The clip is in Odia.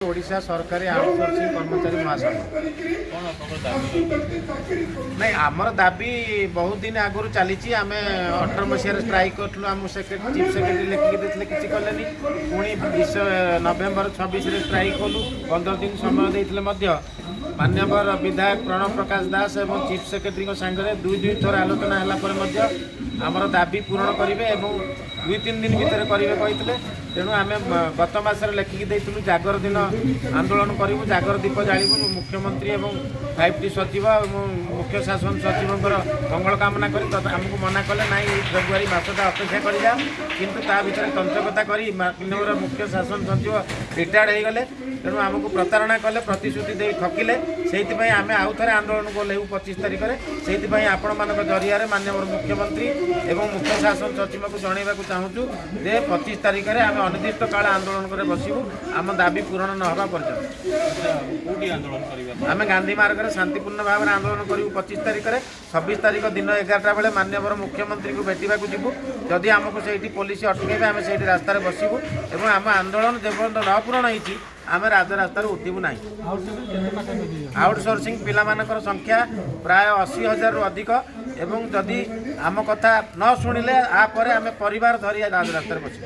ଓଡ଼ିଶା ସରକାରୀ ଆଉଟସୋର୍ସିଂ କର୍ମଚାରୀ ମହାସଂଘ। କ'ଣ ଆପଣଙ୍କର ଦାବି ରହିଛି? ନାଇଁ, ଆମର ଦାବି ବହୁତ ଦିନ ଆଗରୁ ଚାଲିଛି। ଆମେ 18 ମସିହାରେ ଷ୍ଟ୍ରାଇକ୍ କରିଥିଲୁ। ଆମ ଚିଫ୍ ସେକ୍ରେଟାରୀ ଲେଖିକି ଦେଇଥିଲେ, କିଛି କଲେନି। ପୁଣି ନଭେମ୍ବର 26ରେ ଷ୍ଟ୍ରାଇକ୍ କଲୁ। 15 ଦିନ ସମୟ ଦେଇଥିଲେ ମଧ୍ୟ ମାନ୍ୟବର ବିଧାୟକ ପ୍ରଣବ ପ୍ରକାଶ ଦାସ ଏବଂ ଚିଫ୍ ସେକ୍ରେଟାରୀଙ୍କ ସାଙ୍ଗରେ ଦୁଇ ଦୁଇ ଥର ଆଲୋଚନା ହେଲା ପରେ ମଧ୍ୟ ଆମର ଦାବି ପୂରଣ କରିବେ ଏବଂ 2-3 ଦିନ ଭିତରେ କରିବେ କହିଥିଲେ। ତେଣୁ ଆମେ ଗତ ମାସରେ ଲେଖିକି ଦେଇଥିଲୁ, ଜାଗର ଦିନ ଆନ୍ଦୋଳନ କରିବୁ, ଜାଗର ଦୀପ ଜାଳିବୁ, ମୁଖ୍ୟମନ୍ତ୍ରୀ ଏବଂ 5ଟି ସଚିବ ଏବଂ ମୁଖ୍ୟ ଶାସନ ସଚିବଙ୍କର ମଙ୍ଗଳ କାମନା କରି। ଆମକୁ ମନା କଲେ, ନାଇଁ, ଏଇ ଫେବୃଆରୀ ମାସଟା ଅପେକ୍ଷା କରିଯା। କିନ୍ତୁ ତା ଭିତରେ ତଞ୍ଚକତା କରି ମାନ୍ୟବର ମୁଖ୍ୟ ଶାସନ ସଚିବ ରିଟାୟାର୍ଡ଼ ହେଇଗଲେ। ତେଣୁ ଆମକୁ ପ୍ରତାରଣା କଲେ, ପ୍ରତିଶ୍ରୁତି ଦେଇ ଠକିଲେ। ସେଇଥିପାଇଁ ଆମେ ଆଉ ଥରେ ଆନ୍ଦୋଳନକୁ ଓହ୍ଲାଇବୁ 25 ତାରିଖରେ। ସେଇଥିପାଇଁ ଆପଣମାନଙ୍କ ଜରିଆରେ ମାନ୍ୟବର ମୁଖ୍ୟମନ୍ତ୍ରୀ ଏବଂ ମୁଖ୍ୟ ଶାସନ ସଚିବଙ୍କୁ ଜଣାଇବାକୁ ଚାହୁଁଛୁ ଯେ 25 ତାରିଖରେ ଆମେ ଅନିର୍ଦ୍ଦିଷ୍ଟ କାଳ ଆନ୍ଦୋଳନ କରି ବସିବୁ, ଆମ ଦାବି ପୂରଣ ନ ହେବା ପର୍ଯ୍ୟନ୍ତ। ଆଚ୍ଛା, କୋଉଠି ଆନ୍ଦୋଳନ କରିବେ ଆପଣ? ଆମେ ଗାନ୍ଧୀ ମାର୍ଗରେ ଶାନ୍ତିପୂର୍ଣ୍ଣ ଭାବରେ ଆନ୍ଦୋଳନ କରିବୁ 25 ତାରିଖରେ। 26 ତାରିଖ ଦିନ 11ଟା ବେଳେ ମାନ୍ୟବର ମୁଖ୍ୟମନ୍ତ୍ରୀଙ୍କୁ ଭେଟିବାକୁ ଯିବୁ। ଯଦି ଆମକୁ ସେଇଠି ପୋଲିସ ଅଟକେଇବେ, ଆମେ ସେଇଠି ରାସ୍ତାରେ ବସିବୁ ଏବଂ ଆମ ଆନ୍ଦୋଳନ ଯେପର୍ଯ୍ୟନ୍ତ ନ ପୂରଣ ହେଇଛି, ଆମେ ରାଜରାସ୍ତାରୁ ଉଠିବୁ ନାହିଁ। ଆଉଟସୋର୍ସିଂ ପିଲାମାନଙ୍କର ସଂଖ୍ୟା ପ୍ରାୟ 80 ହଜାରରୁ ଅଧିକ ଏବଂ ଯଦି ଆମ କଥା ନ ଶୁଣିଲେ, ଆ ପରେ ଆମେ ପରିବାର ଧରି ରାଜରାସ୍ତାରେ ବସିବୁ।